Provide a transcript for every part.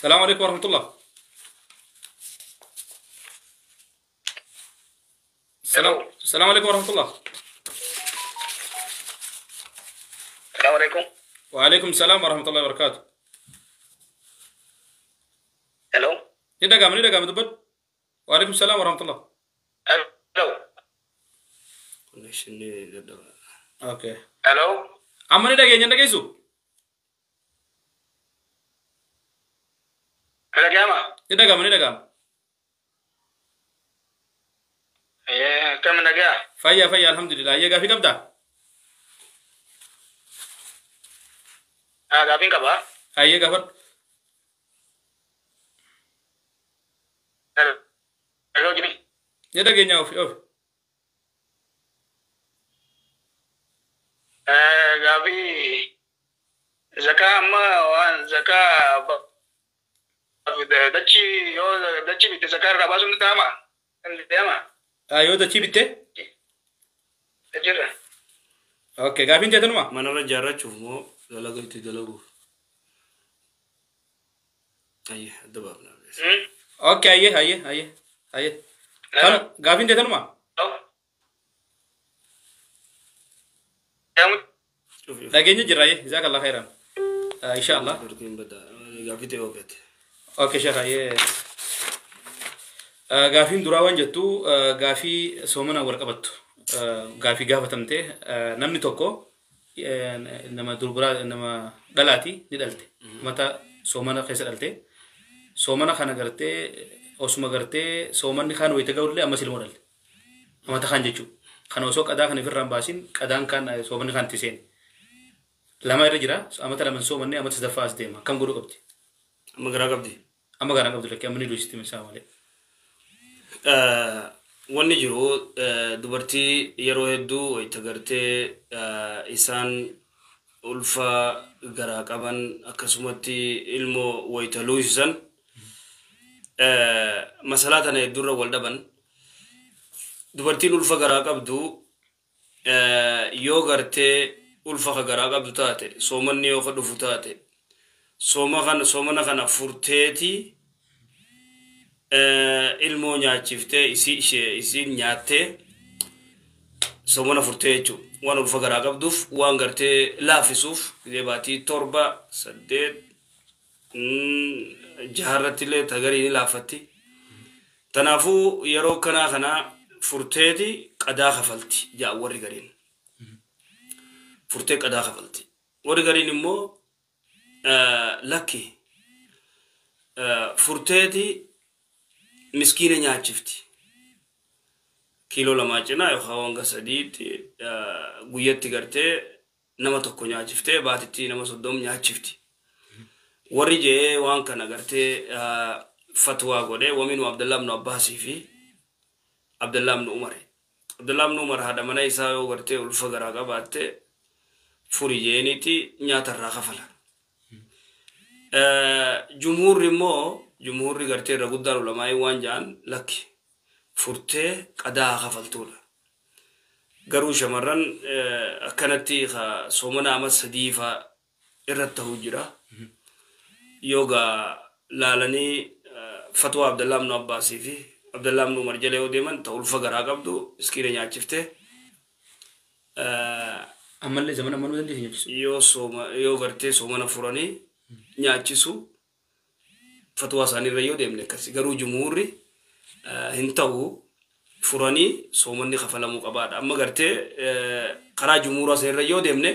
Salaamu alaikum warahmatullah. Salaamu alaikum warahmatullah. Salaamu alaikum. Wa alaikum salaam warahmatullahi wabarakatuh. Hello. Ni dhaga'ama dubbadhu. Wa alaikum salaam warahmatullah. Hello. Connection dadhaba. Okay. Hello. Amma ni dhageenya dhageessu? Dhaga'ama. Ni dhaga'ama ni dhaga'ama. Akkam nagaa? Fayyaa fayyaa alhamdulillah. Ayyee gaafii qabdaa? Gaafiin qabaa. Ayyee gaafadhu. Hello Jimmy. Ni dhageenya ofi ofi. Gaafii zakaa amma waan zakaa dachii yoo dachii bitte zakaa irraa baasuun ni danda'amaa? Danda'amaa? Yoo dachii bitte? Jira. Okay, gaafiin jeetanuma? Manarra ijaarrachuuf moo dalaga itti dalaguuf? Ayyee adda baafna. Okay, ayyee ayyee ayyee ayyee. Kan gaafiin jeetanuma? Dhageenya jirra ayyee jazaakallah khairan. Insha Allah. Gaafii ta'e oofete. Okay, sheekh ayyee. Gaafiin duraa waan jettu gaafii soomana wal qabattu. Gaafii gaafatamte namni tokko nama durburaa nama dhalaati ni dhalte. Mata soomana keessa dhalte. Soomana kana gartee osuma gartee soomanni kaan wayita ga'ullee ammas ilmoo dhalte. Amata kaan jechuudha. Kana osoo qadaa kana ofirraa hin baasin qadaan kaan soomanni kaan itti seene. Lama irra jira amata lama soomanni amata sadaffaa as deema. Akkam godhuu qabdi? Amma garaa qabdi? Amma garaa qabdi lakkee amma ni duusitti misaa malee. Wanni jiru dubartii yeroo hedduu wayita gartee isaan ulfa garaa qaban akkasumatti ilmoo wayita luusisan masalaa tana hedduurra wal dhaban. Dubartiin ulfa garaa qabdu yoo gartee ulfa ka garaa qabdu taate soomanni yoo ka dhufu taate soomana kana furteeti ilmoo nyaachiftee isii ishee isiin nyaattee soomana furtee jechuudha. Waan ulfa garaa qabduuf waan gartee laafisuuf baatii 7, 8 jaharratti illee tagarii ni laafatti. Kanaafuu yeroo kanaa kana furteeti qadaa kafalti jaa warri gariin. Furtee qadaa kafalti. Warri gariin immoo lakki furteeti miskiina nyaachifti. Kiiloo 2 cinaa yookaan hanga 3tti guyyatti gartee nama tokko nyaachiftee baatitti nama 30 nyaachifti. Warri jee waan kana gartee fatwaa godhee waminu Abdullah ibn Abbaasii fi Abdullah ibn Umar. Abdullah ibn Umar haadha mana isaa yoo gartee ulfa garaa qabaatte furii jeeniiti nyaata irraa kafala. Jumhuurri immoo jumhuurri gartee irra guddaan ulamaa'ii waan ja'an lakki furtee qadaa kafaltuudha. Garuu shamarran akkanatti soomana ama 3 faa irratti ta'uu jira. Yoogaa laalanii fatwaa Abdullah ibn Abbaasii fi Abdullah ibn Umar jala yoo deeman ta'u ulfa garaa qabdu miskiina nyaachiftee. Ammallee zamana ammanuu dandeessi nyaachisu. Yoo sooma yoo gartee soomana furanii nyaachisu fatwaa isaaniirra yoo deemne akkasi garuu jumhuurri hin ta'u furanii soomanni kafalamuu qabaadha. Amma gartee karaa jumhuuraa isaaniirra yoo deemne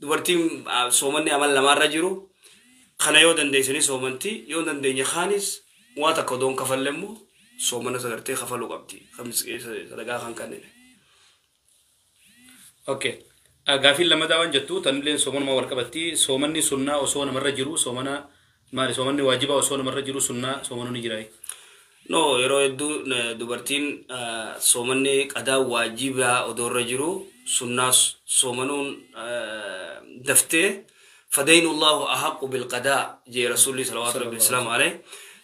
dubartiin soomanni amal lamaarra jiru kana yoo dandeessanii soomanti yoo dandeenye kaanis waa takka odoon kafalle immoo soomana sagartee kafaluu qabdi. Sadaqaa kan kanneen. Okay. Gaafiin lammataa waan jettu tanilleen soomanuma wal qabatti soomanni sunnaa osoo namarra jiru soomana maali soomanni waajibaa osoo namarra jiru sunnaa soomanuu ni jira. No yeroo hedduu dubartiin soomanni qadaa waajibaa odoorra jiru sunnaa soomanuun daftee fadaynullaahu ahaqqu bilqadaa jee rasuulli salawaatu rabbi wasalaamu alayhi.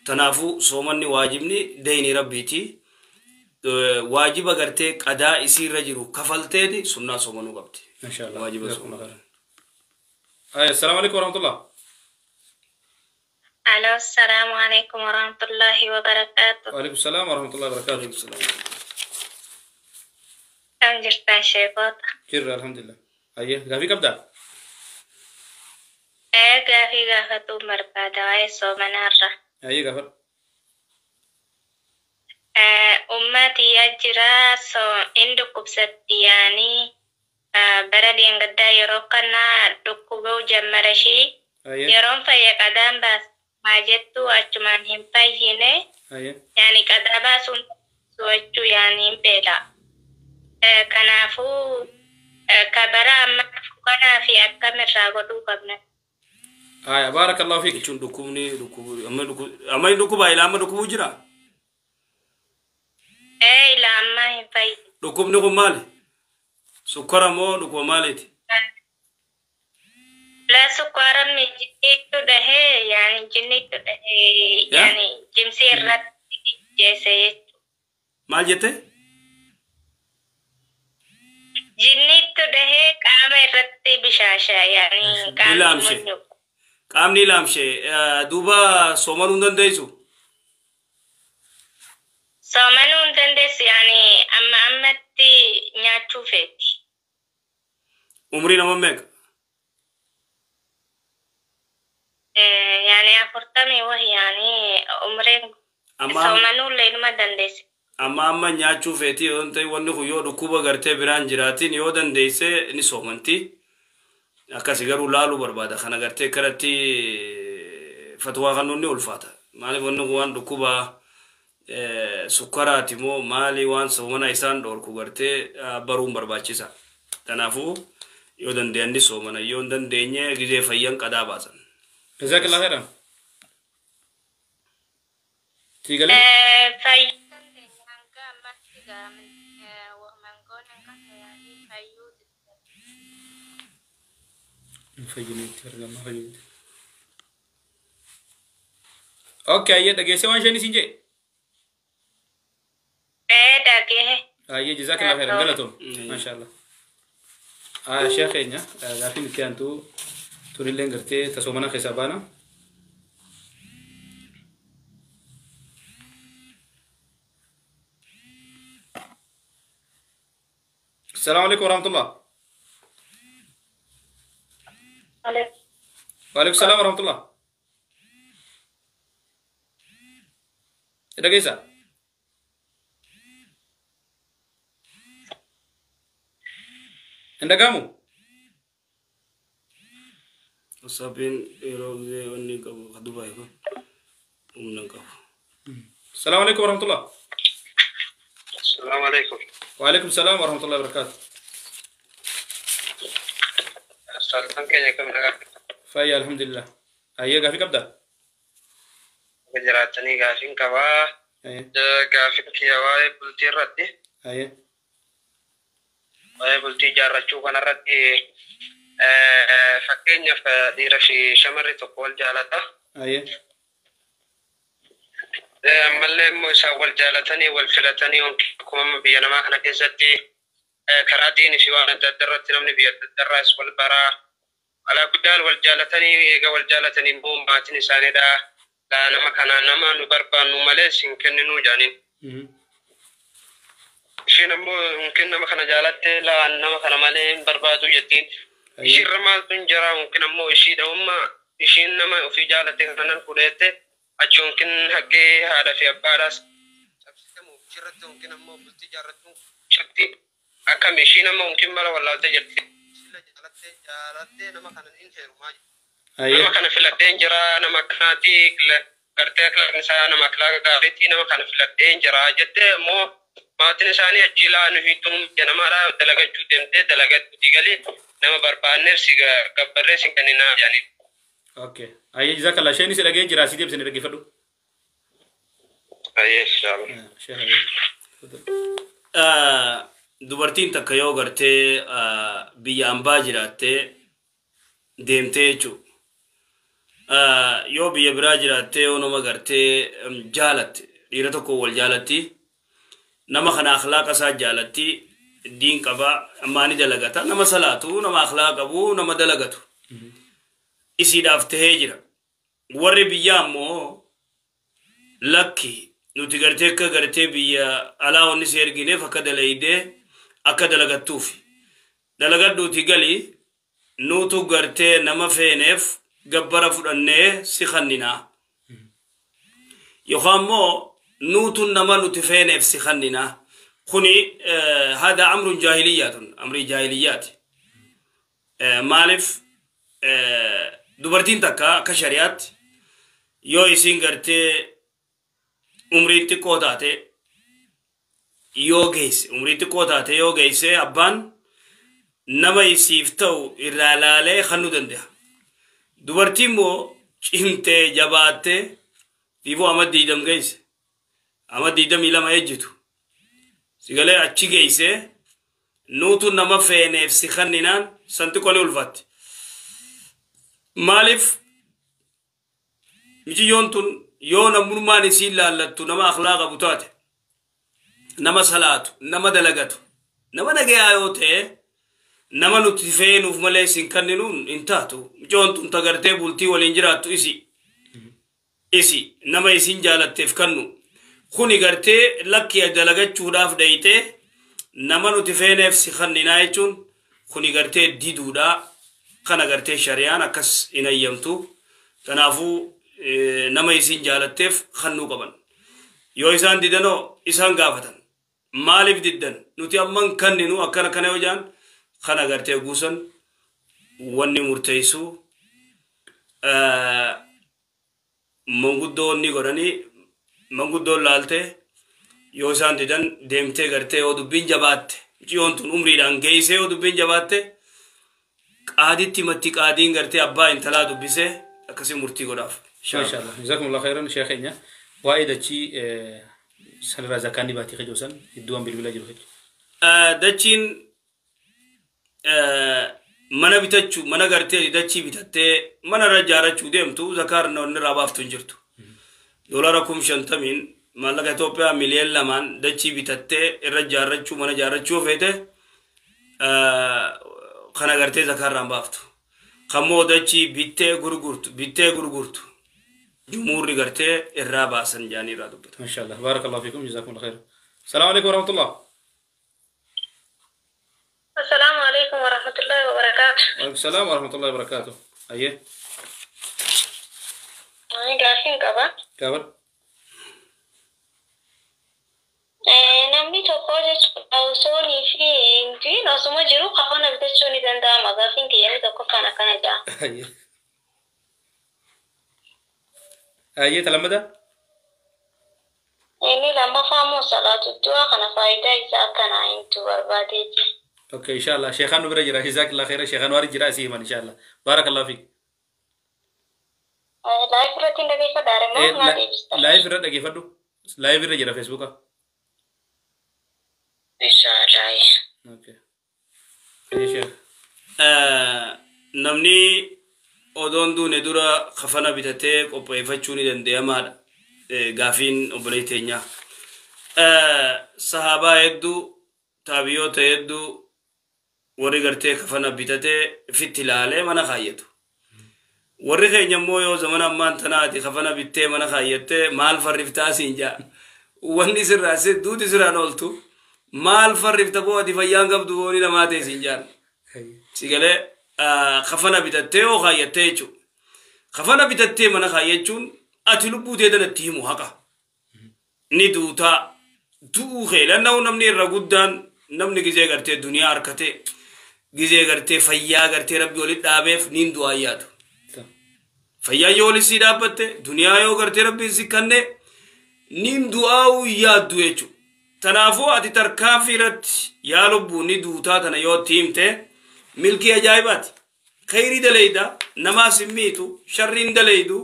Kanaafuu soomanni waajibni deynii rabbiiti. Waajiba gartee qadaa isiirra jiru kafalteeti sunnaa soomanuu qabdi. Inshallah. Waajiba soomanuu. Assalaamu alaikum warahmatullah. Alo, assalaamu alaikum warahmatullahi wabarakaatu. Waalaikum salaam warahmatullahi wabarakaatu. Kam jirtan sheekota? Jirra alhamdulillah. Ayyee gaafii qabdaa? Ee gaafii gaafatuu barbaada waa'ee soomanaarra. Ayyee gaafadhu. Ummati jira so in dhukkubsatti yaanii bara dheengaddaa yeroo kana dhukkubuu jammarashii Ayyee. yeroon fayya qadaan baasumaa jettu achumaan hin fayyine Ayyee. yaani qadaa baasuun so'achuu yaani hin beela. Kanaafuu ka bara ammaa dhufu kanaa fi akkamirraa godhuu qabna. Aya baarakallahu fiik. Jechuun dhukkubni dhukkubu amma dhukkubu amma inni dhukkubaa ilaa amma dhukkubuu jira. Ee ilaa ammaa hin fayyine. Dhukkubni kun maali? Sukkara moo dhukkuba maaliiti? La sukkaara jinniitu dhahee yaani jinniitu dhahee Yaa? yaani jimsii irratti jeese jechuudha. Maal jette? Jinniitu dhahee qaama irratti bishaasha yaani qaamni Ilaamshe. munyuuqu. Qaamni ilaamshe duuba soomanuu hin dandeessu. Soomanuu hin dandeessu yaani amma ammatti nyaachuu feeti. Umrii nama meeqa? Yaani 40 wahi yaani umriin Amma soomanuu illee inuma dandeessi. amma amma nyaachuu feetii yoo ta'e wanni kun yoo dhukkuba gartee biraan jiraatiin yoo dandeesse ni soomanti. Akkasi garuu laaluu barbaada. Kana gartee karatti fatwaa kan ni ulfaata. Maaliif wanni kun waan dhukkuba sukkaraati moo maali waan soomana isaan dhoorku gartee baruun barbaachisa. Kanaafuu yoo danda'an ni soomana yoo hin dandeenye gizee fayyan qadaa baasan. Jazakallah khairan. Sii galee? Fayyuu hanga ammatti mangoon hin qabne yaani fayyuu Fayyinitti argama fayyinitti. Okay, ayyee dhageessee waan isheen isin jee? Ee dhagee. Ayyee jazakallah khairan galatoom. Maashaallah. Ah sheekh keenya gaafiin itti aantu tunilleen gartee tasoomana keessaa baana. السلام عليكم ورحمة الله. وعليكم السلام ورحمة الله. Dhageessa. Hin dhaga'amu? Saaphiin yeroo gizee wanni qabu ka Dubaay kun humna hin qabu. السلام عليكم ورحمة الله. السلام عليكم. وعليكم السلام ورحمة الله وبركاته. Ustaazan keenya kam nagaa Fayyaa alhamdulillah. Ayyee gaafii qabdaa? jiraatanii gaafiin qabaa. Ayyee. Gaafiin kiyya waa'ee bultii irratti. Ayyee. Waa'ee bultii ijaarrachuu kanarratti fakkeenyaaf dhiira fi shamarri tokko wal jaalata. Ayyee. Ammallee immoo isaan wal jaalatanii wal filatanii akkuma amma biyya namaa kana keessatti karaa diinii fi waan adda addaa irratti namni biyya adda addaa irraas wal baraa. Alaa guddaan wal jaalatanii eega wal jaalatanii immoo maatiin isaaniidha. Laa nama kana nama nu barbaannu malee sin kenninuu jaaniin. Isheen ammoo yookiin nama kana jaalattee laa nama kana malee hin barbaadu jettiin. Ishiirra maaltu hin jira yookiin ammoo ishiidha umma ishiin nama ofii jaalatte kanan fudhette achi yookiin haggee haadha fi abbaadhaas cabsitamu ishirratti yookiin ammoo bultii jaarrachuun shakti akkam ishiin amma yookiin mala wallaaltee jirti. Ishii jaalattee jaalattee nama kana hin heerumaa jirti. Ayyee. Nama kana filadheen jira nama akkanaati gartee akhlaaqni isaa nama akhlaaqa gaariitti nama kana filadheen jira jettee immoo maatiin isaanii achi ilaa nu hiituun biyya namaadha dalagachuu deemtee dalagattuuti galii nama barbaanneef si gabbarree si kenninaa jedhaniin. Okay. Ayyee jazakallah isheenis dhagee jira asii deebisanii dhaggeeffadhu. Ayyee inshallah. Sheekh ayyee. Dubartiin takka yoo gartee biyya ambaa jiraattee deemtee jechuudha. Yoo biyya biraa jiraattee yoo nama gartee jaalatte dhiira tokko wal jaalatti nama kana akhlaaqa isaa jaalatti diin qaba ammaa ni dalagata nama salaatu nama akhlaaqa qabu nama dalagatu isiidhaaf tahee jira. Warri biyyaa ammoo lakki nuti gartee akka gartee biyya alaa wanni si ergineef akka dalaydee akka dalagattuuf dalagadhuuti gali nuutu gartee nama feeneef gabbara fudhannee si kanninaa yookaan immoo nuutu nama nuti feeneef si kanninaa kuni hada amrun jaahiliyyaatun amrii jaahiliyyaati. Maaliif dubartiin takka akka shari'aatti yoo isiin gartee umrii xiqqoo taate yoo geesse umrii xiqqoo taate yoo geesse abbaan nama isiif ta'u irraa laalee kennuu danda'a. Dubartiin immoo cimtee jabaattee fiifuu amma 20 geesse amma 22 ejjitu sigalee achi geesse nuutu nama feeneef si kenninaan san xiqqoo ni ulfaatti. Maaliif miciyyoon tun yoo namummaan isiin laallattu nama akhlaa qabu taate nama salaatu nama dalagatu nama nagayaa yoo ta'e nama nuti feenuuf malee isin kenninuun hin taatu. Miciyyoon tun tagartee bultii waliin jiraattu isi nama isin jaalatteef kennu kuni gartee lakki dalagachuudhaaf dayitee nama nuti feeneef si kenninaa jechuun kuni gartee diduudhaa kana gartee shari'aan akkas hin ayyamtu. Kanaafuu nama isin jaalatteef kennuu qaban. Yoo isaan didanoo isaan gaafatan. Maaliif diddan? Nuti amman kenninu akkana kana yoo jaan kana gartee guusan wanni murteessu manguddoonni godhanii manguddoon laaltee yoo isaan didan deemtee gartee yoo dubbiin jabaatte mucayyoon tun umriidhaan geessee yoo dubbiin jabaatte qaaditti matti qaadiin gartee abbaa intalaa dubbisee akkasii murtii godhaaf. Maashaallah. Jazakumullah khairan sheekh keenya. Waa'ee dachii sanirraa zakaan ni baatii kajoo san iddoon bilbila jiru jechuudha. Dachiin mana bitachuu mana gartee dachii bitattee mana irra ijaarrachuu deemtu zakaan inni irraa baaftu hin jirtu. $50,000 maallaqa Itoophiyaa 2 million dachii bitattee irra ijaarrachuu mana ijaarrachuu feete kana gartee zakaa irraan baaftu. Kammoo dachii bittee gurgurtu jumhuurri gartee irraa baasan jaanii irraa dubbatu. Maashaallah. Baarakallahu fiikum. Jazakumullah khairan. Salaamu alaikum warahmatullah. Assalaamu alaikum warahmatullahi wabarakaatu. Waalaikum salaam warahmatullahi wabarakaatu. Ayyee. Ani gaafiin qaba. Gaafadhu. Namni tokko jechuudha osoonii fi hinjiin osuma jiru kafana bitachuu ni danda'ama. Gaafiin kiyya tokko kan akkana ja'a. Ayyee. Ayyee talammada? Inni lammaffaa immoo salaatu du'aa kana faayidaa isaa akkanaa hintu barbaadee jira. Okay, inshallah. Sheekhaan nu bira jira. Jazakallah khairan. Sheekhaan waan jira asii himan inshallah. Barakallahu fiik. Live irratti hin dhageeffadhaa moo naa deebista? Live irra dhageeffadhu. Live irra jira Facebooka. Inshallah. Okay. Ayyee sheekh. Namni odoon duune dura kafana bitatee qopheeffachuu ni danda'amaadha. Gaafiin obboleettii teenyaa. Sahaabaa hedduu taabiyyoota hedduu warri gartee kafana bitatee ofitti ilaalee mana kaayyatu. Warri keenya immoo yoo zamana ammaan tanaati kafana bittee mana kaayyattee maal farriftaa siin jaa. Wanni sirraa duuti sirraan ooltu maal farrifta boo ati fayyaan qabdu booni namaa ta'e siin jaan. Sigalee kafana bitattee yoo kaayyattee jechuudha. Kafana bitattee mana kaayyachuun ati lubbuu tee tanatti himu haqa. Ni duutaa du'uu kee lanna'u namni irra guddaan namni gizee gartee duniyaa harkatee gizee gartee fayyaa gartee rabbi walitti dhaabeef niin du'aa yaadu. Fayyaa yoo walitti sii dhaabbatte duniyaa yoo gartee rabbiin si kanne niin du'aa'uu yaaddu jechuudha. Kanaafuu ati tarkaanfii irratti yaa lubbuu ni duutaa tana yoo itti himte milkii ajaa'ibaati. Khayrii dalayda namaas hin miitu sharriin dalaydu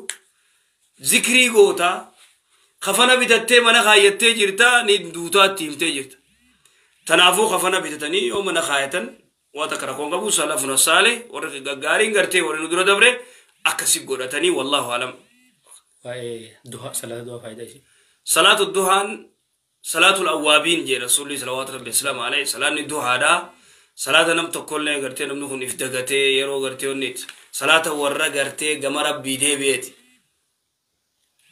zikrii gootaa kafana bitattee mana kaayyattee jirta ni duutaa itti himtee jirta. Kanaafuu kafana bitatanii yoo mana kaayatan waa takka rakkoon qabu salafuna saalih warri gaggaariin gartee warri nu dura dabre akkasi godhatanii wallaahu alam. Waa'ee duhaa salaata duhaa faayidaa ishee. Salaatu duhaan salaatul awwaabiin jee rasuulli salawaatu rabbi islaam alayhi salaanni duhaadhaa salaata nam tokkollee gartee namni kun if dagatee yeroo gartee onniiti salaata warra gartee gama rabbii deebi'eeti.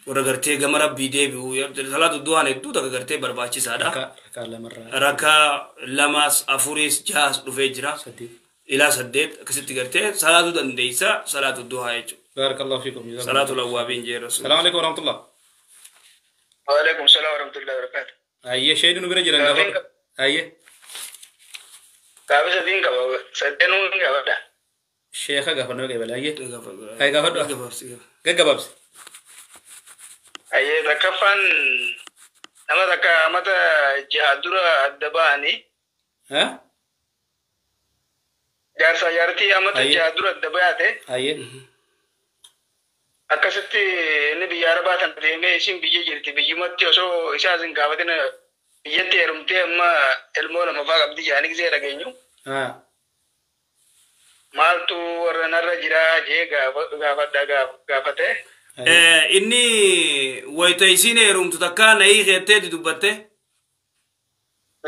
Warra gartee gama rabbii deebi'u salaatu du'aan hedduu takka gartee barbaachisaadha. Rakaa lamarraa. Rakaa lamas afuris jahas dhufee jira. Saddeet. Ilaa 8 akkasitti gartee salaatu dandeessa salaatu du'aa jechuudha. Barakallahu fiikum. Salaatu lawwaabiin jee rasuul. Salaamu alaikum warahmatullah. Waalaikum salaam warahmatullahi wabarakatuh. Ayyee sheeni nu bira jiran gaafa. Ayyee. Gaafa sadiin qaba. Sadeenuu hin qabadha. Sheeka gaafa nama qeebale ayyee. Ayyee gaafadhu. Gaggabaabsi. Ayyee takkaffaan nama takka mata jaha dura adda ba'anii. Jaarsa jaartii amata jaha dura adda baate. Ayyee. Akkasitti inni biyya arabaa sana deemee isin biyya jirti biyyumatti osoo isaas hin gaafatin biyyatti heerumtee amma ilmoo lama fa'aa qabdi jedhanii gisee dhageenyu. Maaltu warra narra jira jee gaafadha gaafate. Inni wayita isiin heerumtu takka na'ii keetteeti dubbatte.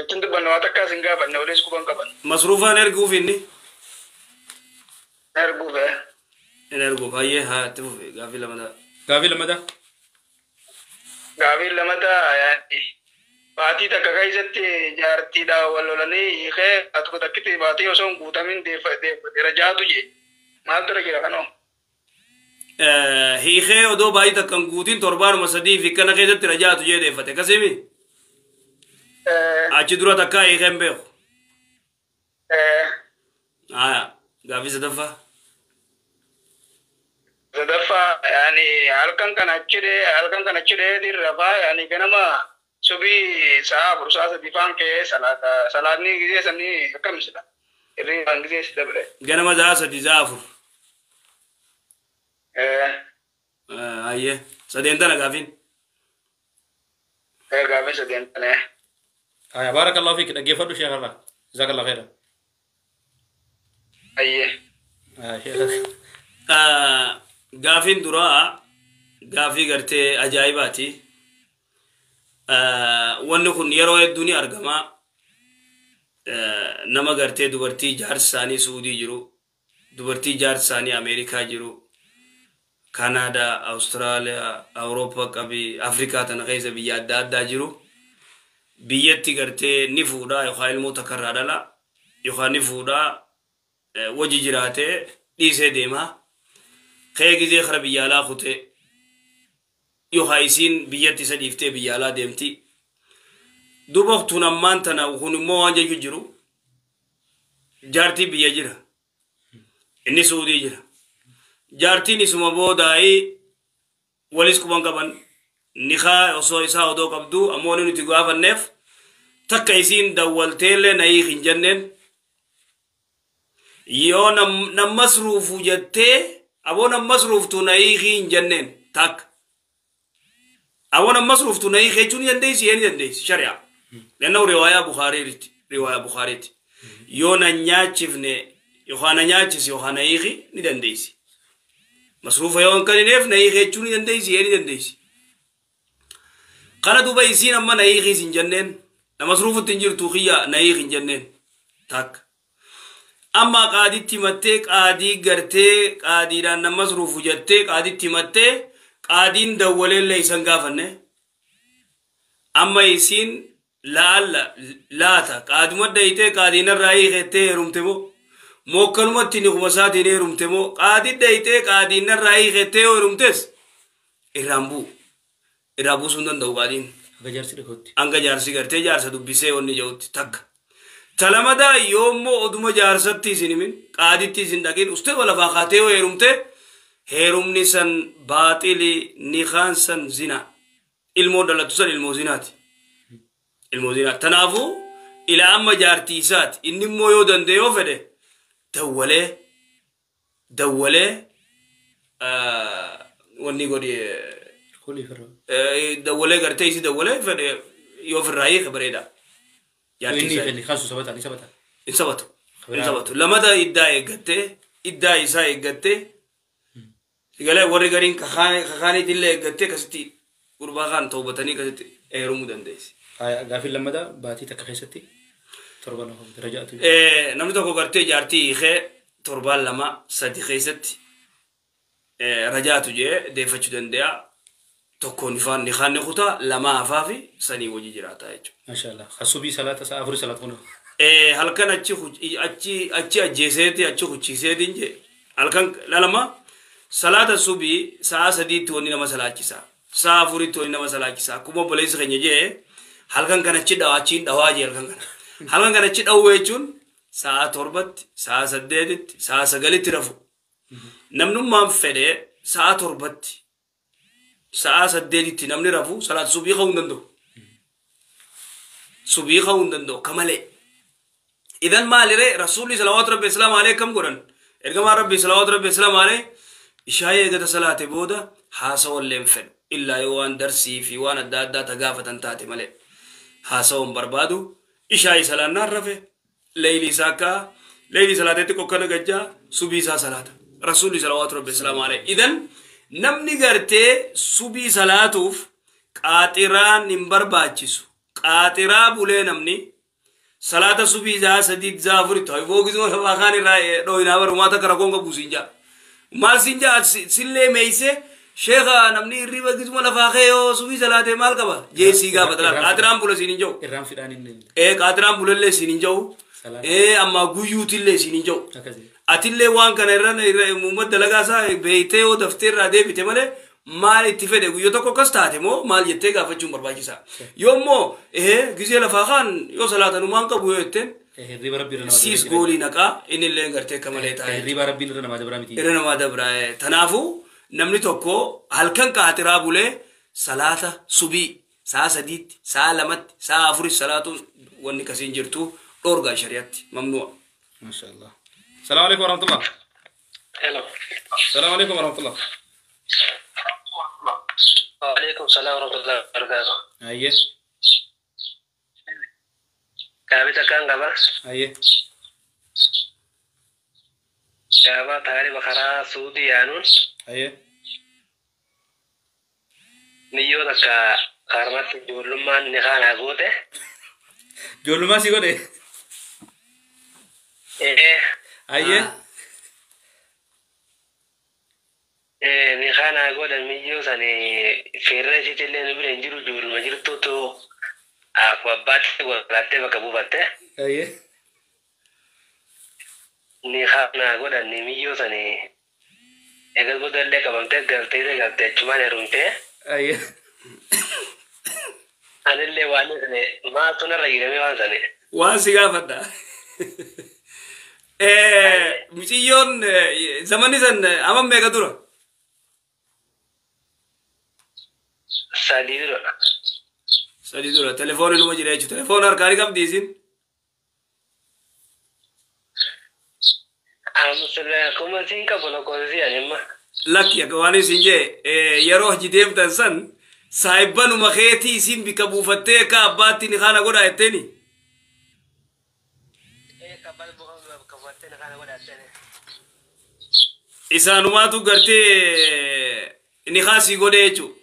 Ittiin dubbanne waa takkaas hin gaafanne waliis quban qaban. Masruufaan erguuf inni. Erguuf. In erguuf ayyee haa itti fufe gaafii lamataa. Gaafii lamataa. Gaafii lamataa baatii takka keessatti jaartiidha wal lolanii hiikee tokko takkitti baatii osoo hin guutamin deeffateera jaatu jee maaltu irra jira kanoo. Hiikee odoo baatii takka hin guutin torbaanuma sadii fi kana keessatti rajaatu jee deeffate akkasimi. Achi dura takkaa hiikee hin beeku. Gaafii sadaffaa. Sadaffaa yaani halkan kana achiree rafaa yaani ganama subii sa'a afur sa'a sadii faan ka'ee salaata salaatni gisee sanii akkam sila hirribaan gisee si dabre. Ganama sa'a sadii sa'a afur. Ayyee sadeen tana gaafiin. Gaafiin sadeen tana. Aya barakallahu fiik dhaggeeffadhu sheekarraa jazakallahu khairan. Ayyee. Gaafiin duraa gaafii gartee ajaa'ibaati. Wanni kun yeroo hedduu ni argama. Nama gartee dubartii jaarsi isaanii Suudii jiru, dubartii jaarsi isaanii Ameerikaa jiru, Kanaadaa, Awustiraaliyaa, Awurooppaa qabii, Afrikaa tana keessa biyya adda addaa jiru. Biyyatti gartee ni fuudhaa yookaan ilmoo takkarraa dhala yookaan ni fuudhaa wajji jiraatee dhiisee deema. Kee gizee kara biyya alaa kutee yookaan isiin biyyatti isa dhiiftee biyya alaa deemti. Duuba tun ammaan tana kun immoo waan jechuu jiru jaartii biyya jira. Inni Suudii jira. Jaartiin isuma boodaa'ii walis quban qaban nikaa osoo isaa odoo qabdu ammoo inni nuti gaafanneef takka isiin dawwalteellee nayii hin jenneen yoo nammas ruufu jettee aboo nammas ruuftu nayii hin jenneen takka. Aboo nammas ruuftu nayii jechuun ni dandeessi ni dandeessi shari'a. Lannoo riwaayaa Bukhaariiti riwaayaa Bukhaariiti. Yoo na nyaachifne yookaan na nyaachise yookaan nayii ni dandeessi. Masruufa yoo hin kennineef nayii jechuun ni dandeessi ni dandeessi. Kana duuba isiin amma nayii hin jenneen na masruufutti hin jirtu xiyya nayii hin jenneen takka. Amma qaaditti himattee qaadii gartee qaadiidhaan na masruufu jettee qaaditti himattee qaadiin dawwaleellee isan gaafanne. Amma isiin laalla laata qaaduma dayitee qaadiin irraa hiikettee heerumte moo mookkanumatti ni kuma isaatiin heerumte moo qaadii dayitee qaadiin irraa hiikettee yoo heerumtes irraan bu'u. Irraa buusuu hin danda'u qaadiin. Hanga jaarsi dhagootti. Hanga jaarsi gartee jaarsa dubbisee wanni jedhutti takka. Talamadaa yoommoo oduma jaarsatti isin himin qaaditti isin dhaqin ustee lafaa kaatee yoo heerumte heerumni san baaxili nikaan san zina ilmoo dhalattu san ilmoo zinaati. Ilmoo zinaati. Tanaafuu ilaa amma jaartii isaati inni immoo yoo danda'e yoo fedhe dawwalee wanni godhi dawwalee gartee isii dawwalee fedhe yoo ofirraa hiike bareeda. Inni kaasu sabata ni sabata. In sabatu. In sabatu. Lamada iddaa eeggattee iddaa isaa eeggattee galee warri gariin kakaaniitti illee eeggattee akkasitti gurbaa kaan toobatanii akkasitti heerumuu dandeessi. Gaafiin lammadaa baatii takka keessatti torban lama darajaatu. Namni tokko gartee jaartii hiikee torbaan 2-3 keessatti rajaatu jee deeffachuu danda'a. Tokko nifaan ni kutaa lama hafaa fi sanii wajji jiraata jechuudha. Maashaallah. Subii salaata sa'a 4 salaat kun. Halkan achi ajjeeseeti achi kuchiiseetiin jee halkan lama salaata subii sa'a 3tti wanni nama salaachisa. Sa'a 4tti wanni nama salaachisa. Akkuma obboleessi keenya jee halkan kana achi dhawaa achiin dhawaa jee halkan kana. Halkan kana achi dhawuu jechuun sa'a 7tti, sa'a 8tti, sa'a 9tti rafu. Namnummaan fedhee sa'a 7tti, sa'a 8tti namni rafu salaata subii ka'uu hin danda'u. Subii ka'uu hin danda'u kamalee. Idan maaliree rasuulli salawaatu rabbi islaam alee kam godhan? Ergamaan rabbi salawaatu rabbi islaam alee ishaayee eegata salaate booda haasawallee hin fedhu. Illaa yoo waan darsii fi waan adda addaa tagaafatan taate malee. Haasawa hin barbaadu. Ishaayee salaannaan rafe. Leeyli isaa akka leeyli salaateetti qokkana gajjaa subii isaa salaata. Rasuulli salawaatu rabbi islaam alee. Idan namni gartee subii salaatuuf qaaxiraan hin barbaachisu. Qaaxiraa bulee namni salaata subii sa'a 3 sa'a 4 ta'e boogisuma lafaa kaan irraa dhooyinaa barumaa takka rakkoon qabu siin jaa. Maal siin jaa sillee meeyse sheekha namni hirriba gisuma lafaa kee yoo subii salaatee maal qaba? Jee sii gaafata laata. Qaaxiraan bula siin hin jiru. Irraan fidhaan inni. Qaaxiraan bulallee siin hin jiru. Amma guyyuutillee siin hin jiru. Atillee waan kana irra uummata dalagaa isaa beeytee yoo daftee irraa deebite malee maal itti fedhe guyyaa tokko akkas taate moo maal jettee gaafachuun barbaachisaa. Yoommoo gisee lafaa kaan yoo salaatanumaan qabu yoo jetteen Hirriba rabbii irra namaa siis goolii naqaa innillee gartee akka malee taa'e. Hirriba rabbiin irra namaa dabraa miti. Irra namaa dabraa. Kanaafuu namni tokko halkan qaaxiraa bulee salaata subii sa'a 3tti, sa'a 2tti, sa'a 4 salaatuun wanni kasiin jirtu dhoorgaa shari'aatti mamnu'a. Maashaallah. Salaamu alaikum warahmatullah. Hello. Salaamu alaikum warahmatullah. Waalaikum salaam warahmatullahi wabarakatuh. Ayyee. Gaabii takkaan qaba. Ayyee. Gaabaa taarifa karaa Suudii yaanuun Ayyee. miyyoo takka karmatti ijoollummaan ni kaanaa goote. Ijoollummaa si godhe. Ayyee. Ni kaanaa godhan miyyoo sani feerra isiitillee nu bira hin jiru ijoolluma jirtuutu akkuma abbaatti godhattee bakka buufatte. Ayyee. Ni kaanaa godhan ni miyyoo sani eegas boodallee qabamtee galtee galtee achumaan heerumtee. Ayyee. Anillee waan sani maaltu narra jiramee waan sani. Waan si gaafadha. Mucayyoon zamanni san amma meeqa dura? 3 dura. 3 dura. Telefoonni numa jira jechuudha. Telefoon harkaa ni qabdi isin? Akkuma isin qabu lakkoofsi ani amma. Lakki akka waan isin jee yeroo hojii deemtan san saayibbanuma keetii isin bika buufattee akka abbaatti ni kaana godhaa jetteeni? Isaanumaatu gartee ni kaasii godhee jechuudha.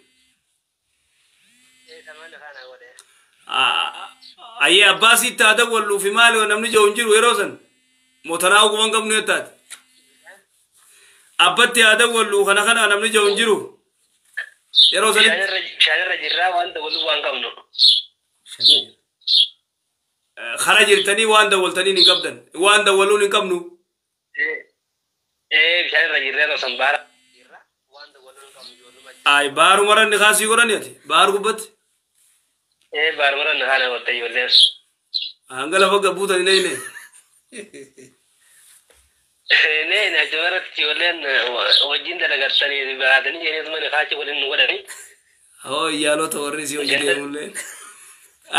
Ayyee abbaa sitti haa dawwalluu fi maali namni jiru hin jiru yeroo san mootanaa ogummaa hin qabnu jettaati. Abbatti haa dawwalluu kana kana namni jiru hin jiru yeroo sanitti. Bishaan irra jirraa waan dawwalluu waan qabnu. Kara jirtanii waan dawwaltanii hin qabdan waan dawwalluun hin qabnu. Bishaan irra jirraa yeroo san baara. Ay baaruma ni kaasii godhani ati baar gubbatti. Baaruma ni haala godhe ijoolleen. Hanga lafa gabbuutan hin eeyne. Nee achumarratti ijoolleen wajjin dalagatanii baatanii jedhanii ni kaachii waliin nu godhani. Hoo iyyaalota warri si hojii deemullee.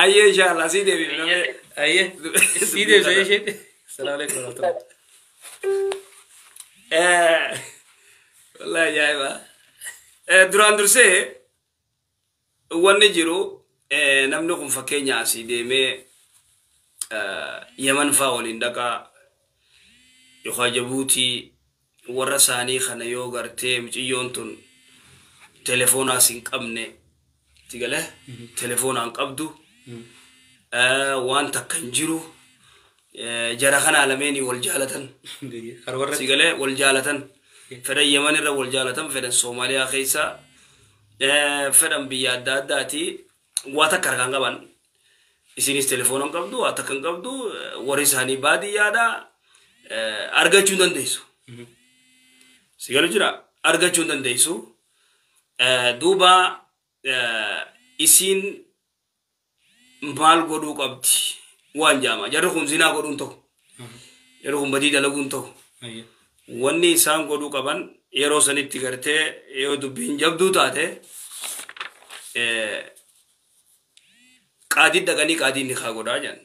Ayyee inshallah si deebifname. Ayyee. Si deebisa isheen. Salaamu alaikum warahmatullah. Wallahi ajaa'iba. Duraan dursee wanni jiru namni kun fakkeenya asii deemee Yaman faa waliin dhaqaa yookaan Jabuutii warra isaanii kana yoo gartee mucayyoon tun telefoonaas hin qabne tigale telefoonaa hin qabdu waan takka hin jiru jara kana lameenii wal jaalatan sigale wal jaalatan fedhan Yaman irra wal jaalatan fedhan Soomaaliyaa keessa Fedhan biyya adda addaati waa takka harkaan qaban. Isinis telefoona hin qabdu, waa takka hin qabdu, warri isaanii baadiyyaadha, argachuu hin dandeessu. Si galu jira, argachuu hin dandeessu. Duuba isiin maal godhuu qabdi waan jaama. Jarri kun zinaa godhuun ta'u. Jarri kun badii dalaguun ta'u. Wanni isaan godhuu qaban yeroo sanitti gartee yoo dubbiin jabduu taate qaadii dhaqanii qaadiin ni kaa godhaa jedhan.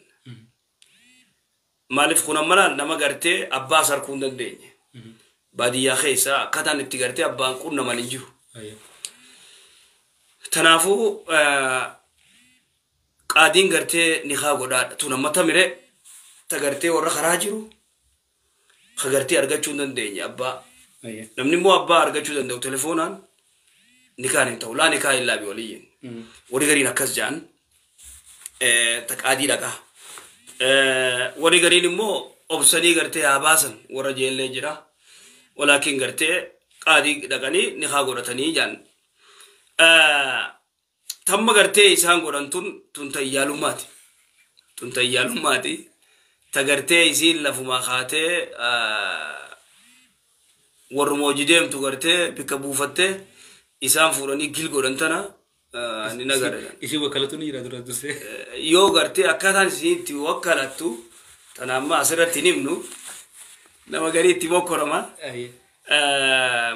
Maaliif kun amma nama gartee abbaa sarkuu hin dandeenye. Baadiyyaa keessa akkataan itti gartee abbaan qunnaman hin jiru. Kanaafuu qaadiin gartee ni kaa godhaadha. Tun amma tamire ta gartee warra karaa jiru ka gartee argachuu hin dandeenye abbaa. Namni immoo abbaa argachuu danda'u telefoonaan nikaan hin ta'u. Laa nikaa illaa bi waliyyiin. Warri gariin akkas jedhan ta qaadii dhaqaa. Warri gariin immoo obsanii gartee haa baasan warra jeellee jira. Walaakin gartee qaadii dhaqanii nikaa godhatanii jedhan. Tamma gartee isaan godhan tun tayyaalummaati. Tun tayyaalummaati. Ta gartee isiin lafumaa kaatee warruma hojii deemtu gartee bikka buufattee isaan fuudhanii gil godhan tana ni nagara. Isii wakkalatu ni jira dura dursee. Yoo gartee akkaataan isiin itti wakkalattu tana amma asirratti hin himnu nama garii itti mokkorama.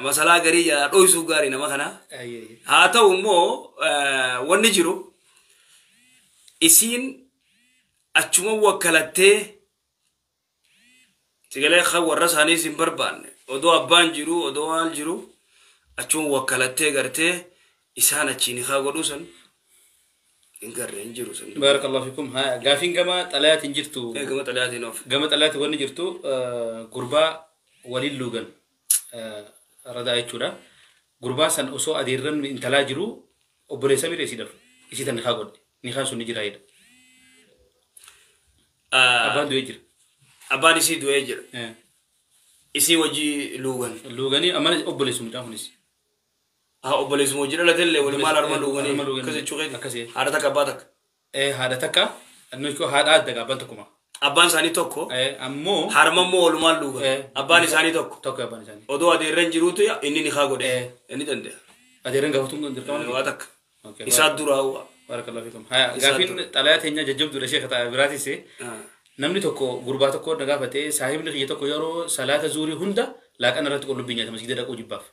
Masalaa garii jalaa dhoysuu gaarii nama kana. Haa ta'u immoo wanni jiru isiin achuma wakkalattee sigalee warra isaaniis hin barbaanne odoo abbaan jiru odoo maal jiru achuma wakkalattee gartee isaan achiin haa godhuu san hin garree hin jiru san. Barakallahu fikum. Gaafiin gama xalayaatiin jirtu. Gama xalayaatiin of. Gama xalayaatiin wanni jirtu gurbaa waliin luugan radaa jechuudha. Gurbaa san osoo adeerran intalaa jiru obboleessa bira isii dhafu. Isii tan nikaa godhe. Nikaan sun ni jira jedha. Abbaan du'ee jira. Abbaan isii du'ee jira. Isii wajji luugan. Luuganii amma obboleessu mucaan kunis. Haa obboleessu wajji dhalatellee wali maal harma luuganii akkas jechuu keeti. Haadha takka abbaa takka. Haadha takka haadha adda abbaan tokkuma. Abbaan isaanii tokko. Ammoo. Harma immoo walumaan luugan. Abbaan isaanii tokko. Tokko abbaan isaanii. Odoo adeerran jiruutu inni ni haa godhe. Inni danda'a. Adeerran gaafatuun dirqama. Waa takka. Isaa duraa waa. Barakallahu fikum. Gaafiin xalayaa teenyaa jajjabduudha sheekha ta'a biraatis. Namni tokko gurbaa tokko na gaafatee saahibni kiyya tokko yeroo salaata zuurii hunda laaqana irratti qullubbii nyaata masgida dhaquu jibbaaf.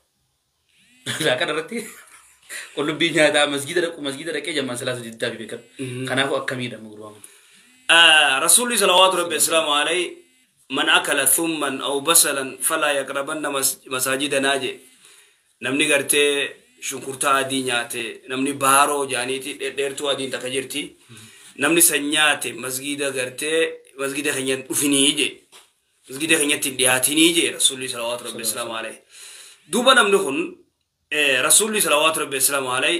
Laaqana irratti qullubbii nyaataa masgida dhaqu masgida dhaqee jammaan salaata diddaa fi beekan. Kanaafuu akkamiidha gurbaan kun? Rasuulli salawaatu rabbi assalaamu alayhi man akala thumman aw basalan falaa yaqrabanna masaajidanaa je. Namni gartee shunkurtaa adii nyaate namni baaroo jaaniiti dheertuu adiin takka jirti. Namni san nyaate masgida gartee masgida keenya dhufinii je. Masgida keenyatti hin dhiyaatinii je rasuulli salawaatu rabbi assalaamu alayhi. Duuba namni kun rasuulli salawaatu rabbi assalaamu alayhi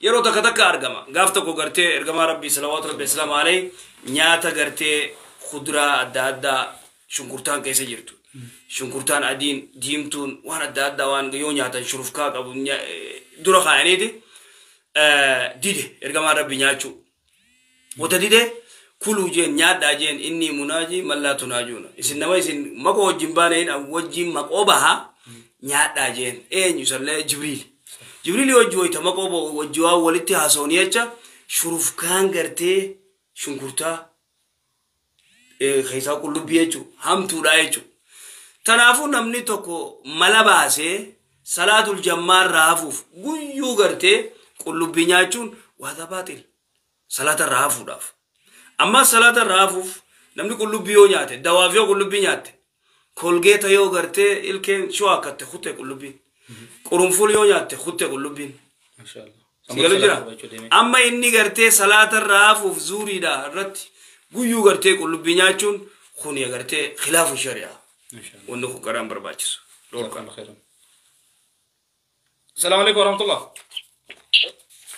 yeroo takka takka argama. Gaaf tokko gartee ergamaa rabbii salawaatu rabbi assalaamu alayhi nyaata gartee kuduraa adda addaa shunkurtaan keessa jirtu. Shunkurtaan adiin diimtuun waan adda addaa waan yoo nyaatan shurufkaa qabu dura kaayaniiti dide ergamaa rabbii nyaachuu. Wata dide kuluu jeen nyaadhaa jeen inni munaaji mallaa tunaajuuna. Isin nama isin maqoo wajjin baaneen wajjin maqoo bahaa nyaadhaa jeen eenyu sallee Jibriil. Jibriil wajji wayita maqoo wajji waa walitti haasawanii jecha shurufkaan gartee shunkurtaa keessaa qullubbii jechuudha hamtuudha jechuudha. Kanaafuu namni tokko mala baasee salaatul jammaarraa hafuuf guyyuu gartee qullubbii nyaachuun waata baaxil salaatarraa hafuudhaaf. Amma salaatarraa hafuuf namni qullubbii yoo nyaate dawaaf yoo qullubbii nyaatte kolgeeta yoo gartee ilkeen shoo akkatte kutte qullubbiin qurunful yoo nyaatte kutte qullubbiin. Sigalu jira. Amma inni gartee salaatarraa hafuuf zuuriidha irratti guyyuu gartee qullubbii nyaachuun kuni gartee khilaafu shari'aa. Wanni kun karaan barbaachisu. السلام عليكم ورحمة الله.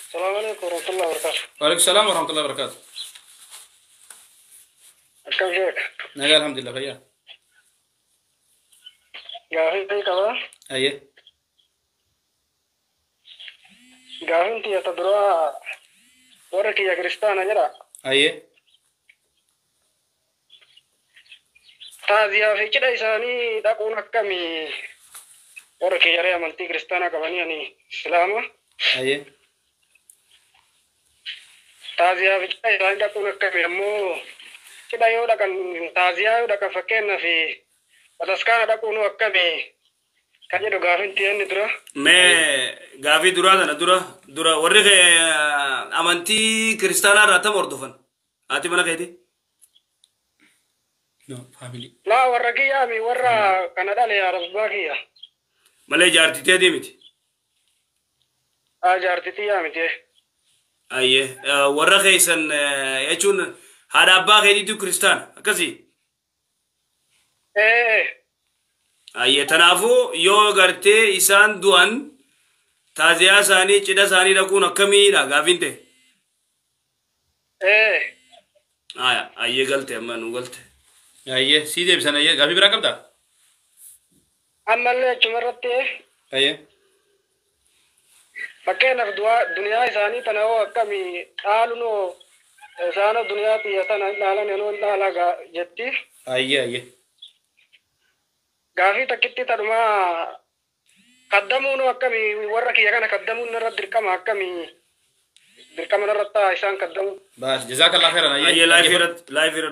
السلام عليكم ورحمة الله وبركاته. وعليكم السلام ورحمة الله وبركاته. كيف حالك؟ نعم الحمد لله بخير. يا أخي كذا؟ أيه. Gaafin tiyya ta duraa warra kiyya kiristaana jedha. Ayyee. Taaziyaa fi cidha isaanii dhaquun akkamii warra kiyyaree amantii kiristaanaa qabanii ani islaama. Ayyee. Taaziyaa fi cidha isaanii dhaquun akkamii ammoo cidha yoo dhaqan taaziyaa yoo dhaqan fakkeenyaaf bataskaana dhaquun akkamii kan jedhu gaafin tiyya inni dura. Mee gaafii duraa tana dura dura warri kee amantii kiristaanaa irraa tam hordofan? Haati mana keeti? No, family. Laa warra kiyyaami warra kana dhale abbaa kiyya. Malee jaartii teetii miti. Jaartii tiyyaa miti. Ayyee warra keessan jechuun haadha abbaa keetiitu kiristaana akkasii? Ee. Ayyee tanaafuu yoo gartee isaan du'an taaziyaa isaanii cidha isaanii dhaquun akkamiidha gaafiin ta'e? Ee. Aya ayyee galte amma nu galte. Ayyee sii deebisan ayyee gaafii biraa qabdaa? Ammallee achuma irratti Ayyee. fakkeenyaaf duniyaa isaanii tana hoo akkamii dhaalunoo isaanoo duniyaa xiyya tana hin dhaalan yanoo hin dhaalaa jetti. Ayyee ayyee. Gaafii takkitti tadhumaa kaddamuunoo akkamii warra kiyya kana kaddamuun narra dirqama akkamii dirqama narra ta'a isaan kaddamu. Baas jazaakallah khairan ayyee. Ayyee laayifii irratti laayifii irra.